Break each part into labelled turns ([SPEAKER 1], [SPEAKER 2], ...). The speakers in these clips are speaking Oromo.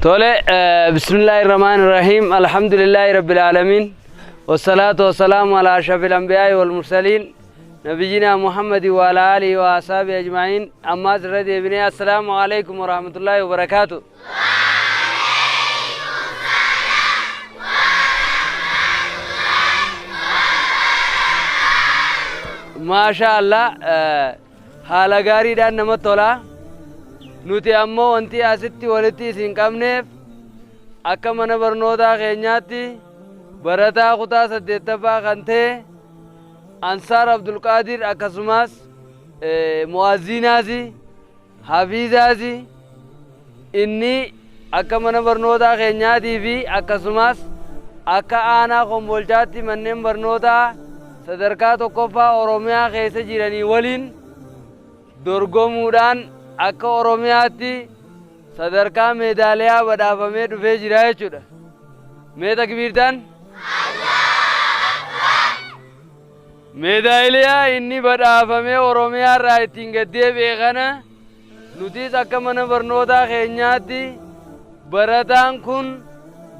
[SPEAKER 1] Tole, bismillaahi rahmaani rahiim, alhamdulillaahi rabbil aalamiin, wassalaatu wassalaamu alaa ashrafil anbiyaa'i wal mursaliin, nabiyyinaa Muhammadi wa alaa aalihi wa asaabi ajma'iin. Ammaas irra deebinee, assalaamu alaikum wa rahmatullaahi wa barakaatu. Maasha Allah, haala gaariidhaan namatti tola. Nuti ammoo wanti asitti walitti isin qabneef, akka mana barnootaa keenyaatti barataa kutaa 8ffaa kan ta'e Ansaar Abdulqaadir, akkasumas mu'azziinaasi hafiizaasi, inni akka mana barnootaa keenyaatii fi akkasumas akka aanaa Kombolchaatti manneen barnootaa sadarkaa 1ffaa Oromiyaa keessa jiranii waliin dorgomuudhaan akka Oromiyaatti sadarkaa meedaaliyaa badhaafamee dhufee jira jechuudha. Mee takbiirtaan? Meedaaliyaa inni badhaafamee Oromiyaa irraa ittiin gad deebi'e kana, nutis akka mana barnootaa keenyaatti barataan kun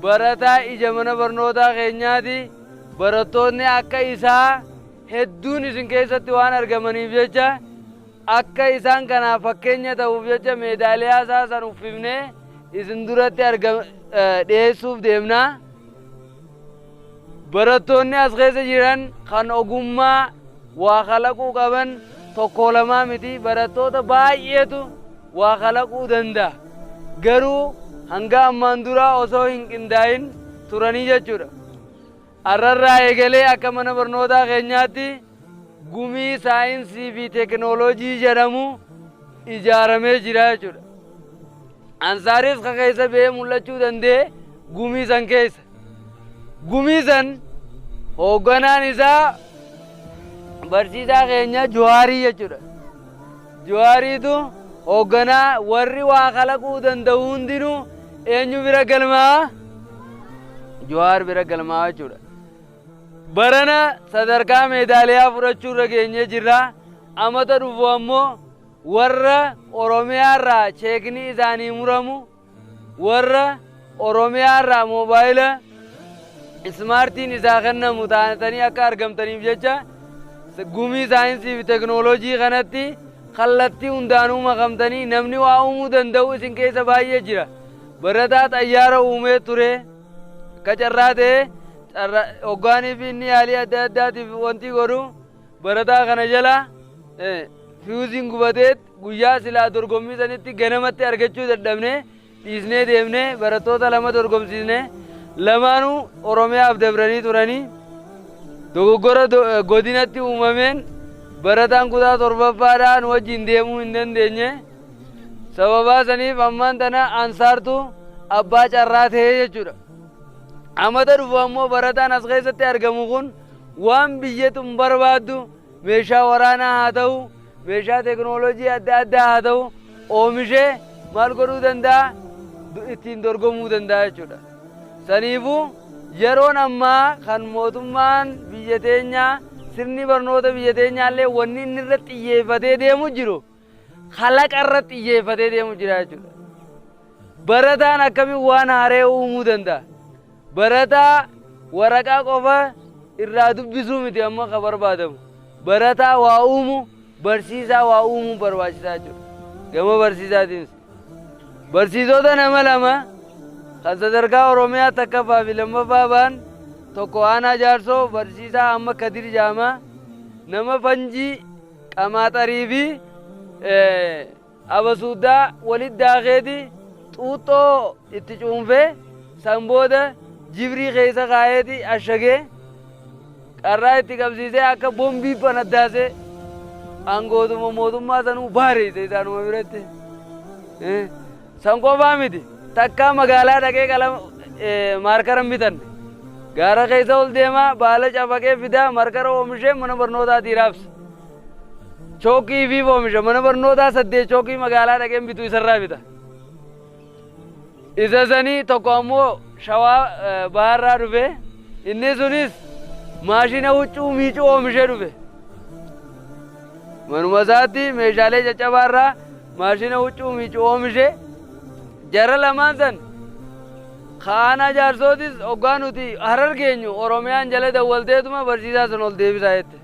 [SPEAKER 1] barataa ija mana barnootaa keenyaati. Barattoonni akka isaa hedduun isin keessatti waan argamaniif jecha, akka isaan kanaaf fakkeenya ta'uuf jecha, meedaaliyaa isaa san uffifnee isin duratti dhiyeessuuf deemna. Barattoonni as keessa jiran kan ogummaa waa kalaquu qaban tokko lamaa miti, barattoota baay'eetu waa kalaquu danda'a. Garuu hanga ammaan duraa osoo hin qindaa'in turanii jechuudha. Arrarraa eegalee akka mana barnootaa keenyaatti gumii saayinsii fi teekinooloojii jedhamu ijaaramee jira jechuudha. Ansaaris ka keessa ba'ee mul'achuu danda'e gumii san keessa. Gumii san hoogganaan isaa barsiisaa keenya Juhaarii jechuudha. Juhaariitu hoogganaa. Warri waa kalaquu danda'u hundinuu eenyu bira galmaa? Juhaar bira galmaa jechuudha. Barana sadarkaa meedaaliyaa fudhachuu irra geenyee jirra. Amata dhufu ammoo warra Oromiyaa irraa cheekni isaanii muramu, warra Oromiyaa irraa moobaayila ismaartiin isaa kennamu taatanii akka argamtaniif jecha, gumii saayinsii fi teekinooloojii kanatti kallattii hundaanuu makamtanii, namni waa uumuu danda'u isin keessa baay'ee jira. Barataa xayyaara uumee ture, akka carraa ta'e hoggaanii fi inni yaalii adda addaatiif wanti godhu barataa kana jala fiyuuziin gubateet, guyyaa silaa dorgommii sanitti ganamatti argachuu dadhabne, dhiisnee deemne. Barattoota lama dorgomsiisne, lamaanuu Oromiyaaf dabranii turanii, dogoggora godinatti uumameen barataan kutaa 7ffaadhaan wajjin deemuu hin dandeenye. Sababaa saniif ammaan tana Ansaartu abbaa carraa ta'ee jechuudha. Amata dhufu ammoo barataan as keessatti argamu kun waan biyyatun barbaaddu, meeshaa waraanaa haa ta'u, meeshaa teekinooloojii adda addaa haa ta'u, oomishee maal godhuu danda'a? Ittiin dorgomuu danda'a jechuudha. Saniifuu yeroon ammaa kan mootummaan biyya teenyaa, sirni barnoota biyya teenyaallee wanni inni irratti xiyyeeffatee deemu jiru kalaqa irratti xiyyeeffatee deemu jira jechuudha. Barataan akkamiin waan haaree uumuu danda'a? Barataa waraqaa qofa irraa dubbisuu miti amma ka barbaadamu. Barataa waa uumu, barsiisaa waa uumuu barbaachisaa jechuudha. Gama barsiisaatiinis. Barsiisota nama lama kan sadarkaa Oromiyaa 1ffaa fi 2ffaa ba'an, tokko aanaa Jaarsoo barsiisaa amma Kadir Jaamaa, nama fanjii qamaaxarii fi abasuuddaa walitti daakeeti xuuxxoo itti cuunfee, san booda jibrii keessa kaa'eeti ashagee qarraa itti qabsiisee akka bombii fanaddaasee aangootuma mootummaa sanuu baareesse isaanuma biratti. San qofaa miti, takkaa magaalaa dhaqee qalama maarkara hin bitanne. Gaara keessa ol deemaa baala cafaqee fidaa, markara oomishee mana barnootaatii raabsa. Chookii fi oomisha, mana barnootaa 8 chookii magaalaa dhaqee bitu isarraa bita. Isa sanii tokko ammoo Shawaa Baharraa dhufe, inni sunis maashina huccuu miicuu oomishee dhufe. Manuma isaatti meeshaalee caccabaarraa maashina huccuu miicuu oomishee, jara lamaan san Ka aanaa Jaarsootis hoggaa nuti Harar geenyu Oromiyaan jala dawwalteetuma barsiisaa san ol deebisaa jette.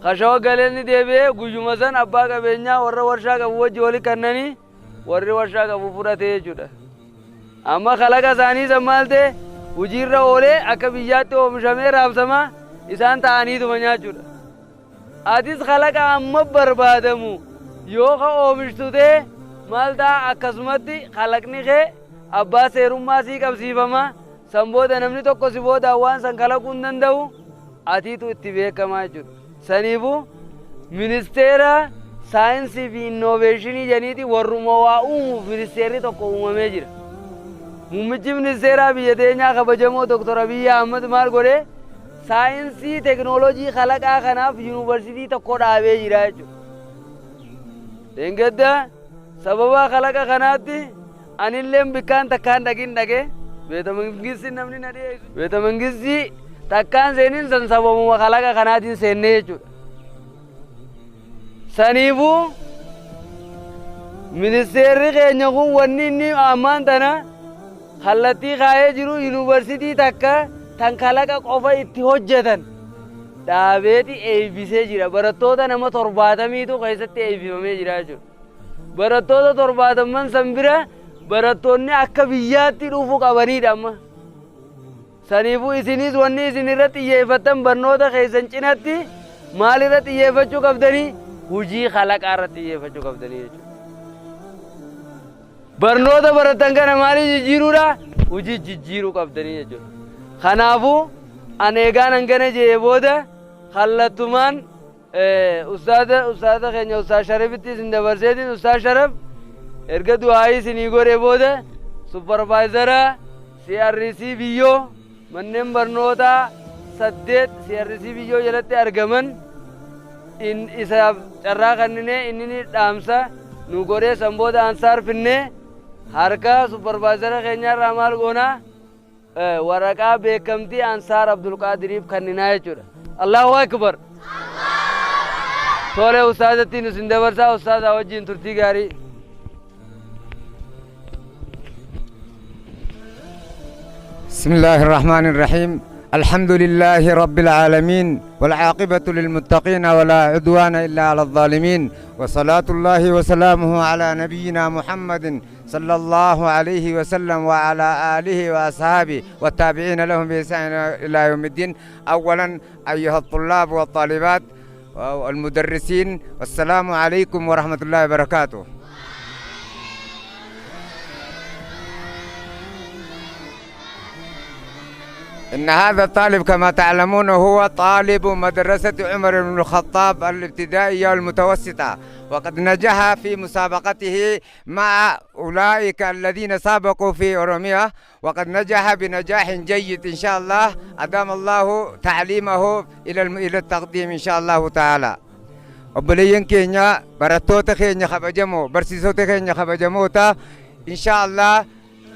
[SPEAKER 1] Ka Shawa galee ni deebi'ee guyyuma san abbaa qabeenyaa warra warshaa qabu wajji wali kannanii warri warshaa qabu fudhate jechuudha. Amma kalaqa isaanii san maal ta'e hojiirra oolee akka biyyaatti oomishamee raabsamaa isaan ta'aniituma nyaachuudha. Atis kalaqa amma barbaadamu yoo ka oomishtu ta'e maal ta'a akkasumatti kalaqni kee abbaa seerummaa sii qabsiifama san booda namni tokko si boodaan waan san kalaquu hin danda'u atiitu itti beekamaa jechuudha. Saniifuu ministeera saayinsii fi innooveeshinii jedhaniiti warruma waa uumuuf ministeerri tokko uumamee jira. Muummichi ministeeraa biyya teenyaa kabajamoo Dr. Abiyyi Ahmad maal godhe saayinsii teknoolojii kalaqaa kanaaf yuunivarsiitii tokko dhaabee jira jechuudha. Dheengadda sababa kalaqa kanaatti anilleen bikkaan takkaan dhaqin dhaqee beeta mangistii namni na dhiyeessu. Beeta mangistii takkaan seenin san sababuma kalaqa kanaatiin seennee jechuudha. Saniifuu ministeerri keenya kun wanni inni ammaan tana kallattii kaa'ee jiru yuunivarsiitii takka tan kalaqa qofa itti hojjetan dhaabeeti eebbisee jira. Barattoota nama 70tu keessatti eebbifamee jira jechuudha. Barattoota 70n san bira barattoonni akka biyyaatti dhufuu qabanidha amma. Saniifuu isinis wanni isin irratti xiyyeeffattan barnoota keessan cinatti maal irratti xiyyeeffachuu qabdanii? Hojii kalaqaa irratti xiyyeeffachuu qabdanii jechuudha. Barnoota barattan kana maalii jijjiiruudha? Hojii jijjiiruu qabdanii jechuudha. Kanaafuu ani egaan hangana jedhee booda kallattumaan ustaaza keenya Ustaaz Sharafitti isin dabarseetiin Ustaaz Sharaf erga du'aayii isinii godhee booda supparvaayizara CRC Biyyoo manneen barnootaa 8 CRC Biyyoo jalatti argaman isaaf carraa kenninee inni ni dhaamsa nu godhee san booda Ansaar finnee harka supparvaayizara keenyaarraa maal goonaa waraqaa beekamtii Ansaar Abdulqaadiriif kenninaa jechuudha. Allahu Akbar. Tole ustaazatti nu isin dabarsaa ustaazaa wajjin turtii gaarii.
[SPEAKER 2] بسم الله الرحمن الرحيم الحمد لله رب العالمين والعاقبة للمتقين ولا عدوان إلا على الظالمين وصلاة الله وسلامه على نبينا محمد صلى الله عليه وسلم وعلى آله وأصحابه والتابعين لهم بإحسان إلى يوم الدين. أولا أيها الطلاب والطالبات والمدرسين، والسلام عليكم ورحمة الله وبركاته. إن هذا الطالب كما تعلمون هو طالب مدرسة عمر بن الخطاب الابتدائية والمتوسطة، وقد نجح في مسابقته مع أولئك الذين سابقوا في أوروميا، وقد نجح بنجاح جيد إن شاء الله، أدام الله تعليمه إلى التقديم إن شاء الله تعالى. Obboleeyyan keenya, barattoota keenya kabajamoo, barsiisota keenya kabajamoota, إن شاء الله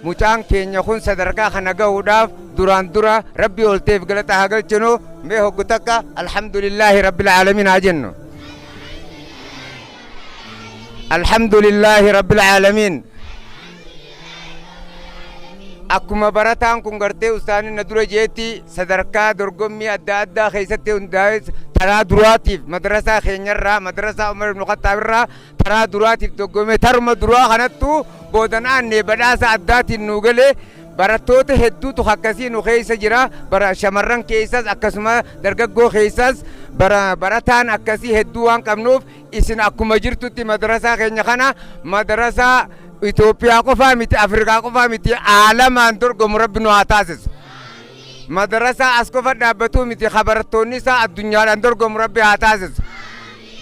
[SPEAKER 2] mucaan keenya kun sadarkaa kana gahuudhaaf duraan dura Rabbii ol ta'eef galata haa galchinu. Mee hoggu takka الحمد لله رب العالمين haa jennu. الحمد لله رب العالمين. Akkuma barataan kun gartee ustaanni na dura jeetti sadarkaa dorgommii adda addaa keessatti hundaa'e taraa duraatiif madrasaa keenyarraa, madrasaa Umar ibn Khattaab irraa taraa duraatiif dorgomee taruma duraa kanattu boodan aanne badhaasa addaatiin nu galee barattoota hedduutu akkasii nu keessa jira. Bara shamarran keessas akkasuma dargaggoo keessas barataan akkasii hedduu waan qabnuuf isin akkuma jirtutti madrasaa keenya kana madrasaa Itoophiyaa qofaa miti, Afrikaa qofaa miti, aalamaan dorgomu Rabbi nu haa taasisu. Madrasaa as qofa dhaabbatuu miti, barattoonni isaa addunyaadhaan dorgomu Rabbi haa taasisu.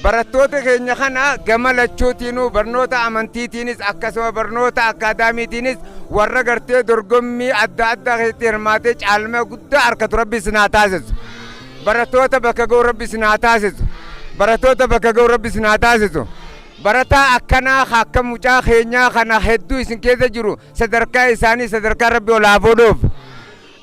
[SPEAKER 2] Barattoota keenya kana gama lachuutiinuu barnoota amantiitiinis akkasuma barnoota akkaadaamiitiinis warra gartee dorgommii adda addaa keessatti hirmaatee caalmaa guddaa argatu Rabbi isin haa taasisu. Barattoota bakka ga'u Rabbi isin haa taasisu. Barattoota bakka ga'u Rabbi isin haa taasisu. Barataa akkanaa akka mucaa keenyaa kana hedduu isin keessa jiru sadarkaa isaanii sadarkaa Rabbi ol haa fuudhuuf.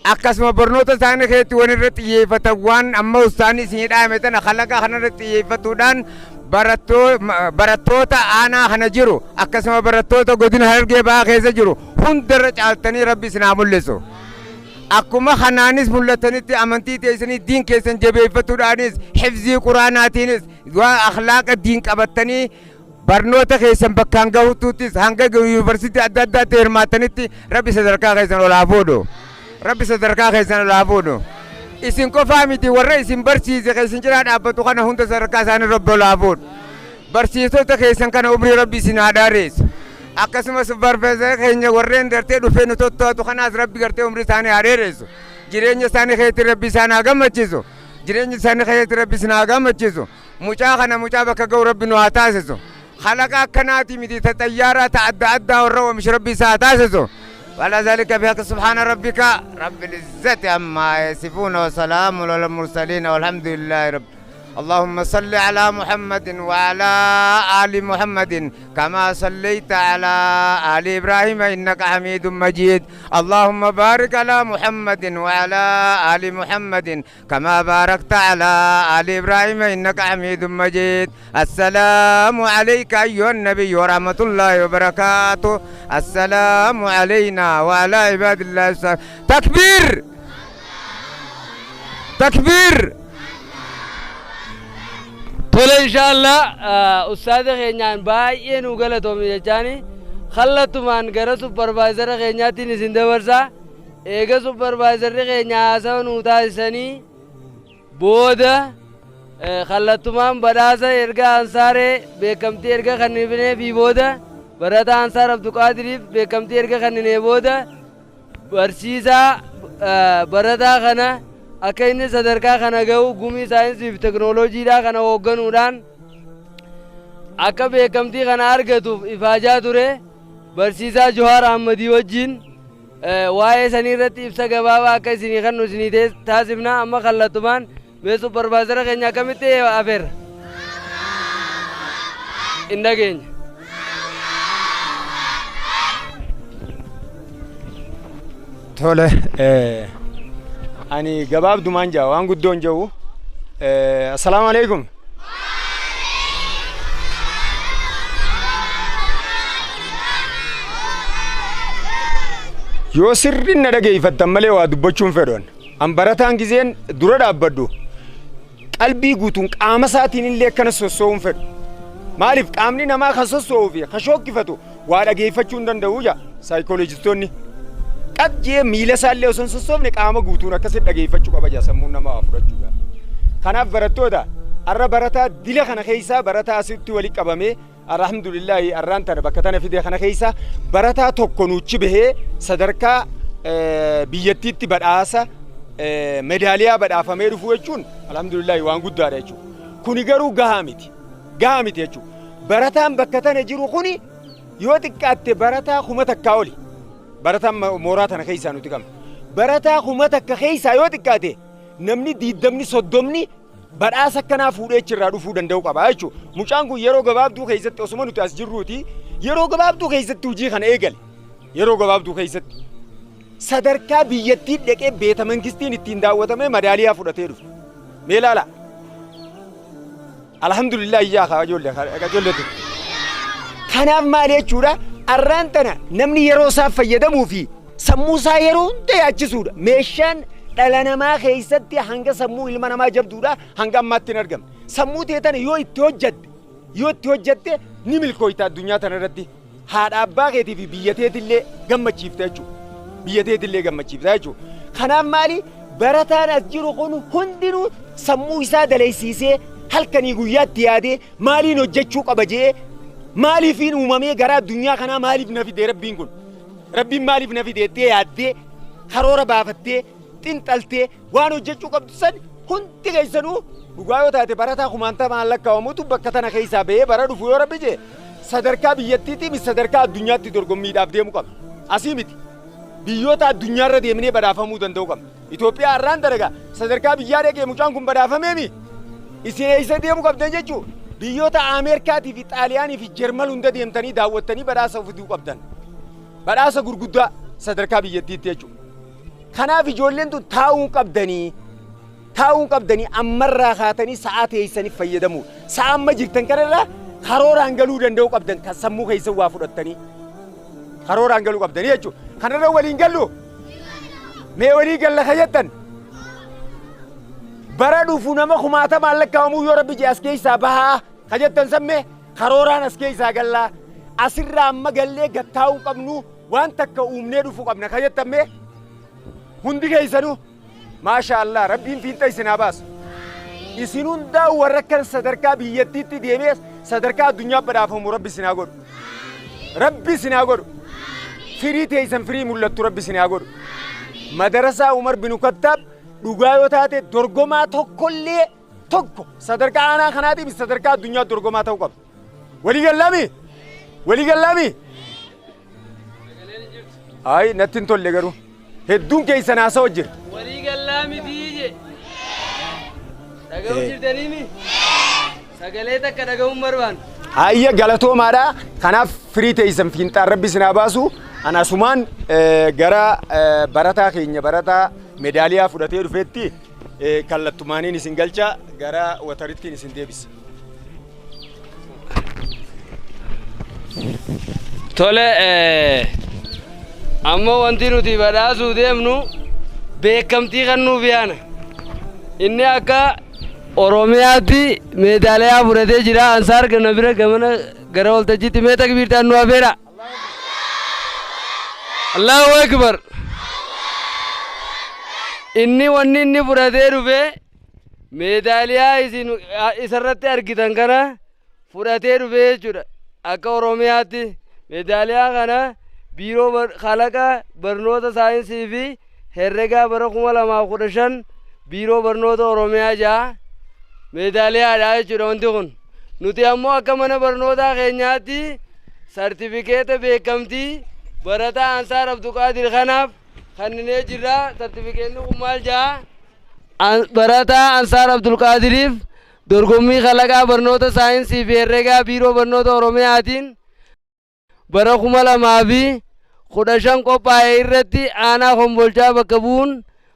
[SPEAKER 2] Akkasuma barnoota isaanii keessatti waan irratti xiyyeeffatan waan amma ustaanni isin dhaame tana kalaqa kana irratti xiyyeeffatuudhaan Barattoota aanaa kana jiru, akkasuma barattoota godina Harargee Bahaa keessa jiru hundarra caaltanii Rabbi isin haa mul'isu. Akkuma kanaanis mul'atanitti amantii teessanii diin keessan jabeeffatuudhaanis, hifzii quraanaatiinis, waan akhlaaqa diin qabattanii barnoota keessan bakkaan gahutuuttis, hanga yuunivarsiitii adda addaatti hirmaattanitti Rabbi sadarkaa keessan ol haa fuudhu. Rabbi sadarkaa keessan ol haa fuudhu. Isin qofaa miti, warra isin barsiise kan isin cinaa dhaabbatu kana hunda sadarkaa isaanii Rabbi ol haa fuudhu. Barsiisota keessan kana umrii Rabbi isin haa dheeressu. Akkasumas barsiisota keenya warreen gartee dhufee nu totto'atu kanaas Rabbi gartee umrii isaanii haa dheeressu. Jireenya isaanii keessatti Rabbi isaan haa gammachiisu. Jireenya isaanii keessatti Rabbi isin haa gammachiisu. Mucaa kana mucaa bakka ga'u Rabbi nu haa taasisu. Kalaqa akkanaati miti, ta xayyaaraa ta adda addaa warra oomishu Rabbi isaa haa taasisu. وعلى ذلك بحق سبحان ربك رب العزة عما يصفون وسلام على المرسلين والحمد لله رب. اللهم صل على محمد وعلى آل محمد كما صليت على آل إبراهيم إنك حميد مجيد. اللهم بارك على محمد وعلى آل محمد كما باركت على آل إبراهيم إنك حميد مجيد. السلام عليك أيها النبي ورحمة الله وبركاته. السلام علينا وعلى عباد الله الصالحين. تكبير، تكبير.
[SPEAKER 1] Tole, inshaallah ustaaza keenyaan baay'ee nu galatoomi jechaani kallattumaan gara supervisor keenyaattiin isin dabarsa. Eega supervisorri keenya haasawa nuu taasisanii booda, kallattumaan badhaasa erga Ansaaree beekamtii erga kenninee fi booda, barataa Ansaar Abduqaadiriif beekamtii erga kenninee booda, barsiisaa barataa kana akka inni sadarkaa kana ga'u gumii saayinsii fi teknooloojiidhaa kana hoogganuudhaan akka beekamtii kana argatuuf ifaajaa ture, barsiisaa Johaar Ahmadii wajjin waa'ee sanii irratti ibsa gabaabaa akka isinii kennu isinii taasifna. Amma kallattumaan mee supervisor keenya akkamitti afeerra hin dhageenya.
[SPEAKER 3] Tole, ani gabaabdumaan jaa, waan guddoon jedhu. Assalaamu alaikum. Yoo sirriin na dhageeffattan malee waa dubbachuun fedhan. An barataan gizeen dura dhaabbadhu qalbii guutuun qaama isaatiin illee akkana sossoo'uun fedhu. Maaliif? Qaamni namaa kan sossoo'uu fi kan shookkifatu waa dhageeffachuu hin danda'u jaa saayikooloojistoonni. Qabjee miila isaallee osoo hin sossoofne qaama guutuun akkasitti dhageeffachuu qaba jaa sammuun namaa waa fudhachuudha. Kanaaf barattoota, har'a barataa dila kana keessaa barataa asitti walitti qabamee, alhamdulillahi, har'aan tana bakka tana fide kana keessaa barataa tokko nuuchi bahee sadarkaa biyyattiitti badhaasa medaaliyaa badhaafamee dhufu jechuun alhamdulillahi waan guddaadha jechuudha. Kuni garuu gahaa miti. Gahaa miti jechuudha. Barataan bakka tana jiru kuni yoo xiqqaatte barataa 1000 oli. Barataan mooraa tana keessaa nuti qabna. Barataa 1000 keessaa yoo xiqqaate namni 20, 30 badhaasa akkanaa fuudhee achirraa dhufuu danda'u qaba jechuudha. Mucaan kun yeroo gabaabduu keessatti, osuma nuti as jirruuti, yeroo gabaabduu keessatti hojii kana eegale. Yeroo gabaabduu keessatti sadarkaa biyyattii dhaqee beeta mangistiin ittiin daawwatamee madaaliyaa fudhatee dhufe. Mee ilaala. Alhamdulillah iyyaa kaa ijoollee ijoolleetu. Kanaaf maal jechuudha? Arraan tana namni yeroo isaa fayyadamuu fi sammuu isaa yeroo hunda yaachisuudha. Meeshaan dhala namaa keessatti hanga sammuu ilma namaa jabduudha hanga ammaatti hin argamne. Sammuu tee tana yoo itti hojjatte ni milkooyta addunyaa tana irratti. Haadha abbaa keetii fi biyya teetillee gammachiifta jechuudha. Biyya teetillee gammachiifta jechuudha. Kanaaf maali? Barataan as jiru kun hundinuu sammuu isaa daleessiisee, halkanii guyyaatti yaadee, maaliin hojjechuu qaba jedhee, maaliifiin uumamee gara addunyaa kanaa, maaliif na fide rabbiin kun, rabbiin maaliif na fide jettee yaaddee, karoora baafattee, xinxaltee waan hojjechuu qabdu san hundi keessanuu dhugaa yoo taate barataa kumaantamaan lakkaa'amutu bakka tana keessaa bahee bara dhufu yoo rabbi jee sadarkaa biyyattiitii sadarkaa addunyaatti dorgommiidhaaf deemu qaba. Asii miti. Biyyoota addunyaarra deemnee badhaafamuu danda'u qabna. Itoophiyaa har'aan dalagaa sadarkaa biyyaa dhaqee mucaan kun badhaafameemi. Isin eessa deemuu qabdan jechuu? Biyyoota Ameerikaatii fi Xaaliyaanii fi Jarman hunda deemtanii daawwattanii badhaasa fiduu qabdan. Badhaasa gurguddaa sadarkaa biyyattiitti jechuudha. Kanaaf ijoolleen tun taa'uu qabdanii. Taa'uu hin qabdanii ammarraa kaatanii sa'aa teessaniif fayyadamuu. Sa'a amma jirtan kanarraa karooraan galuu danda'uu qabdan kan sammuu keessa waa fudhattanii. Karooraan galuu qabdanii jechuudha. Kanarra waliin gallu? Mee walii galla ka jettan? Bara dhufu nama kumaatamaan lakkaa'amuu yoo rabbi jedhe as keessaa bahaa ka jettan sammee karooraan as keessaa gallaa. Asirraa amma gallee gattaa'uu hin qabnu waan takka uumnee dhufuu qabna ka jettan mee? Hundi keessanuu maasha Allah rabbiin fiinxa isin haa baasu. Isin hundaa warra kan sadarkaa biyyattiitti deemee sadarkaa addunyaa badhaafamu rabbi isin haa godhu. Rabbi isin haa godhu. Firii teessan firii mul'attu rabbi isin haa godhu. Madarasaa Umar bin Kattaab dhugaa yoo taate dorgomaa tokkollee tokko sadarkaa aanaa kanaatiif sadarkaa addunyaa dorgomaa ta'uu qaba. Walii gallaami? Walii gallaami? Ayi natti hin tolle garuu. Hedduun keessan haasawa jira.
[SPEAKER 1] Walii gallaa mitii je. Dhaga'uu jirtaniimi? Sagalee takka dhaga'uun barbaanna.
[SPEAKER 3] Hayya galatoomaadha. Kanaaf firii teessan fiinxaan rabbi isin haa baasu. Ana asumaan gara barataa keenya barataa medaaliyaa fudhatee dhufeetti kallattumaaniin isin galcha gara watarittiin isin deebisa.
[SPEAKER 1] Tole amma wanti nuti badhaasuu deemnu beekamtii kan nuuf yaana. Inni akka Oromiyaatti meedaaliyaa fudhatee jira. Ansaar kana bira gamana gara waltajjiitti mee takbiirtaan nu afeera. Allahu Akbar. Inni wanni inni fudhatee dhufe meedaaliyaa isin isarratti argitan kana fudhatee dhufe jechuudha. Akka Oromiyaatti meedaaliyaa kana biiroo kalaqa barnoota saayinsii fi herregaa bara 2015 biiroo barnoota Oromiyaa ja'a meedaaliyaadha jechuudha wanti kun. Nuti ammoo akka mana barnootaa keenyaatti sartifikeeta beekamtii barataa Ansaar Abduqaadir kanaaf kenninee jirra. Sartifikeetni kun maal ja'a? Barataa Ansaar Abdulqaadiriif dorgommii kalaqaa barnoota saayinsii fi herregaa biiroo barnoota Oromiyaatiin bara 2015 qophaa'e irratti aanaa Kombolchaa bakka bu'uun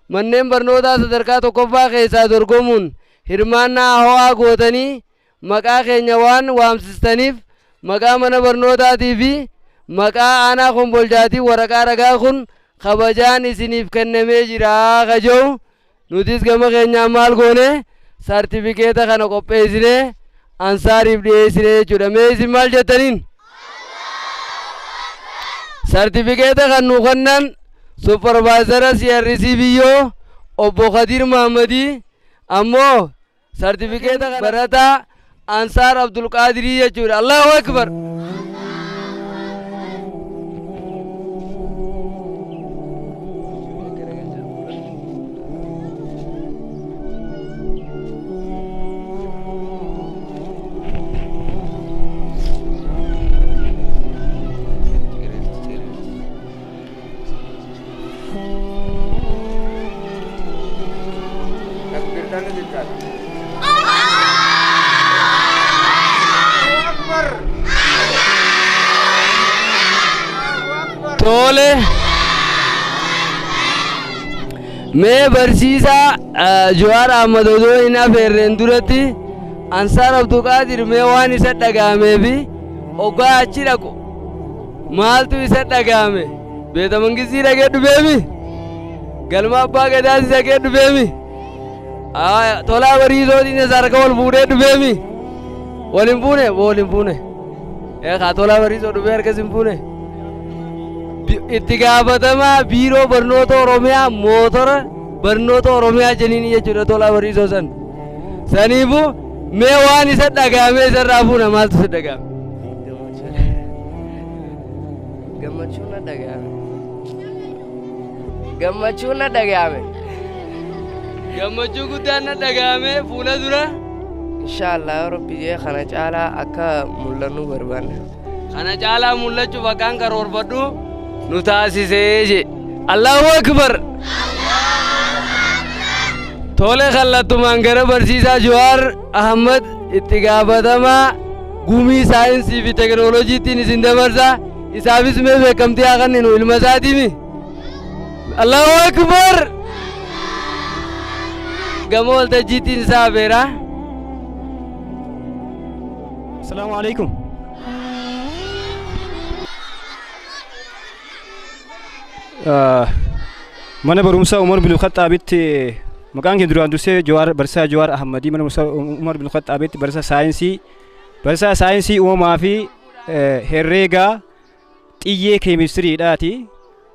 [SPEAKER 1] manneen barnootaa sadarkaa tokkoffaa keessaa dorgomuun hirmaannaa ho'aa gootanii maqaa keenya waan waamsistaniif maqaa mana barnootaatii fi maqaa aanaa Kombolchaatiin waraqaa ragaa kun kabajaan isiniif kennamee jira kaja'u. Nutis gama keenyaan maal goone? Sartifikeeta kana qopheessinee Ansaariif dhiyeessine jechuudha. Mee isin maal jettaniin? Sartifikeeta kan nuu kennan supparvaayizara CRC biyyoo obbo Kadir Mahammadii ammoo sartifikeeta kana barataa Ansaar Abdulqaadirii jechuudha. Allahu Akbar!
[SPEAKER 2] Takbirtaan jechaadha. Akbar!
[SPEAKER 1] Tole. Mee barsiisaa Jawaar Ahmad odoo hin afeerreen duratti Ansaar Abduqaadir mee waan isa dhaga'amee fi oggaa achi dhaqu maaltu isa dhaga'ame? Beeta Mangistii dhaqee dhufeemi? Galma Abbaa Gadaas dhaqee dhufeemi? Tolaa Bariisootiin isa harka wal fuudhee dhufeemi? Wal hin fuune? Wal hin fuune. Kaa Tolaa Bariisoo dhufee harkas hin fuune? Itti gaafatamaa biiroo barnoota Oromiyaa mootora barnoota Oromiyaa jeniin jechuudha Tolaa Bariisoo san. Saniifuu mee waan isa dhaga'amee isarraa fuuna maaltu isa dhaga'ame?
[SPEAKER 4] Gammachuun na dhaga'ame. Gammachuun na dhaga'ame.
[SPEAKER 1] Gammachuu guddaan na dhaga'ame fuula dura.
[SPEAKER 4] Inshaallah yoo Rabbi jee kana caalaa akka mul'annu barbaanna.
[SPEAKER 1] Kana caalaa mul'achuuf akkaan karoorfadhu nu taasisee je. Allahu Akbar! Tole kallattumaan gara barsiisaa Jawaar Ahmad itti gaafatamaa gumii saayinsii fi teekinooloojiittiin isin dabarsa. Isaafis mee beekamtii haa kenninu ilma isaatiimi. Allahu Akbar! Gama waltajjiittiin isaa afeera.
[SPEAKER 5] Asalaamu alaikum. Mana barumsaa Umar bin Khaxaabitti maqaan kee duraan dursee Jawaar, Barsiisaa Jawaar Ahmadii, mana barumsaa Umar bin Khaxaabitti barsiisaa saayinsii uumamaa fi herreegaa xiyyee keemistiriidhaati.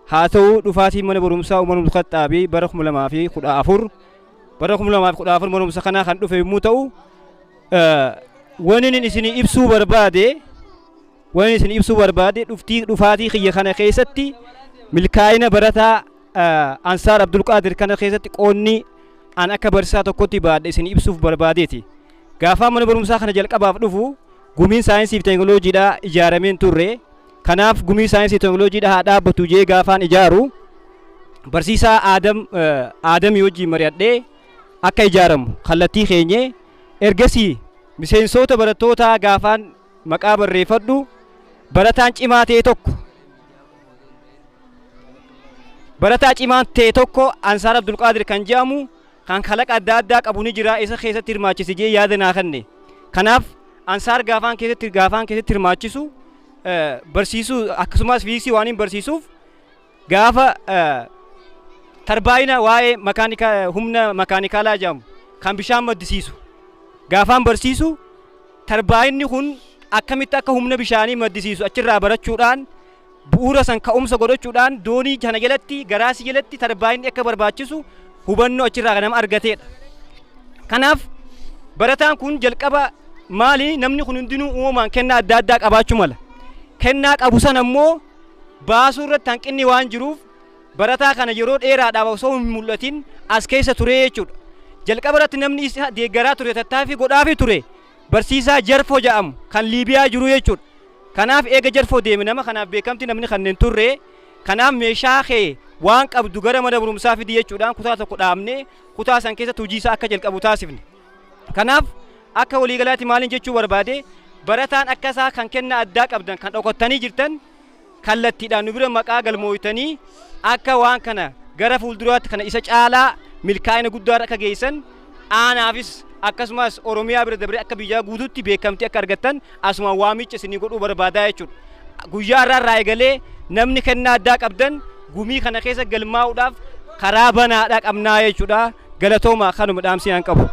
[SPEAKER 5] Haa ta'u, dhufaatiin mana barumsaa Umar bin Khaxaabii bara 2014, bara 2014 mana barumsa kanaa kan dhufe yommuu ta'u, wanni inni isinii ibsuu barbaade, wanni isin ibsuu barbaade, dhufaatii kiyya kana keessatti milkaa'ina barataa Ansaar Abdulqaadir kana keessatti qoonni an akka barsiisaa tokkotti baadhe isin ibsuuf barbaadeeti. Gaafaa mana barumsaa kana jalqabaaf dhufu gumiin saayinsii fi teekinooloojiidhaa ijaarameen turre. Kanaaf gumii saayinsii fi teekinooloojiidhaa haa dhaabbatu jee gaafaan ijaaru barsiisaa Aadam Aadamii wajjin mari'adhee akka ijaaramu kallattii keenye. Ergasii miseensota barattootaa gaafaan maqaa barreeffadhu barataa cimaa ta'e tokko Ansaar Abdulqaadir kan jedhamu kan kalaqa adda addaa qabu ni jira, isa keessatti hirmaachise jee yaada naa kenne. Kanaaf Ansaar gaafaan keessatti hirmaachisu, barsiisuu, akkasumas fiiziksii waan hin barsiisuuf gaafa tarbaayina waa'ee makaanika humna makaanikaalaa jedhamu kan bishaan maddisiisu gaafaan barsiisu, tarbaayinni kun akkamitti akka humna bishaanii maddisiisu achirraa barachuudhaan, bu'uura san ka'umsa godhachuudhaan, doonii kana jalatti, garaasii jalatti tarbaayinni akka barbaachisu hubannoo achirraa kan nama argateedha. Kanaaf barataan kun jalqaba maali, namni kun hundinuu uumamaan kennaa adda addaa qabaachuu mala. Kennaa qabu sana immoo baasuu irratti hanqinni waan jiruuf barataa kana yeroo dheeraadhaaf osoo hin mul'atin as keessa ture jechuudha. Jalqaba irratti namni isa deeggaraa ture, tattaaffii godhaafii ture, barsiisaa Jarfoo jedhamu kan Liibiyaa jiru jechuudha. Kanaaf eega Jarfoo deeme nama kanaaf beekamti namni kanneen turre. Kanaaf meeshaa kee waan qabdu gara mana barumsaa fidi jechuudhaan kutaa tokko dhaabnee kutaa san keessatti hojii isaa akka jalqabu taasifne. Kanaaf akka waliigalaatti maaliin jechuu barbaade, barataan akka isaa kan kennaa addaa qabdan, kan dhokattanii jirtan, kallattiidhaan nu bira maqaa galmooytanii akka waan kana gara fuulduraatti kana isa caalaa milkaa'ina guddaa akka geessan, aanaafis akkasumas Oromiyaa bira dabree akka biyyaa guutuutti beekamtii akka argattan asumaan waamicha isinii godhuu barbaadaa jechuudha. Guyyaa irraa irraa eegalee namni kennaa addaa qabdan gumii kana keessa galmaa'uudhaaf karaa banaadhaa qabnaa jechuudha. Galatooma, kanuma dhaamsi aan qabu.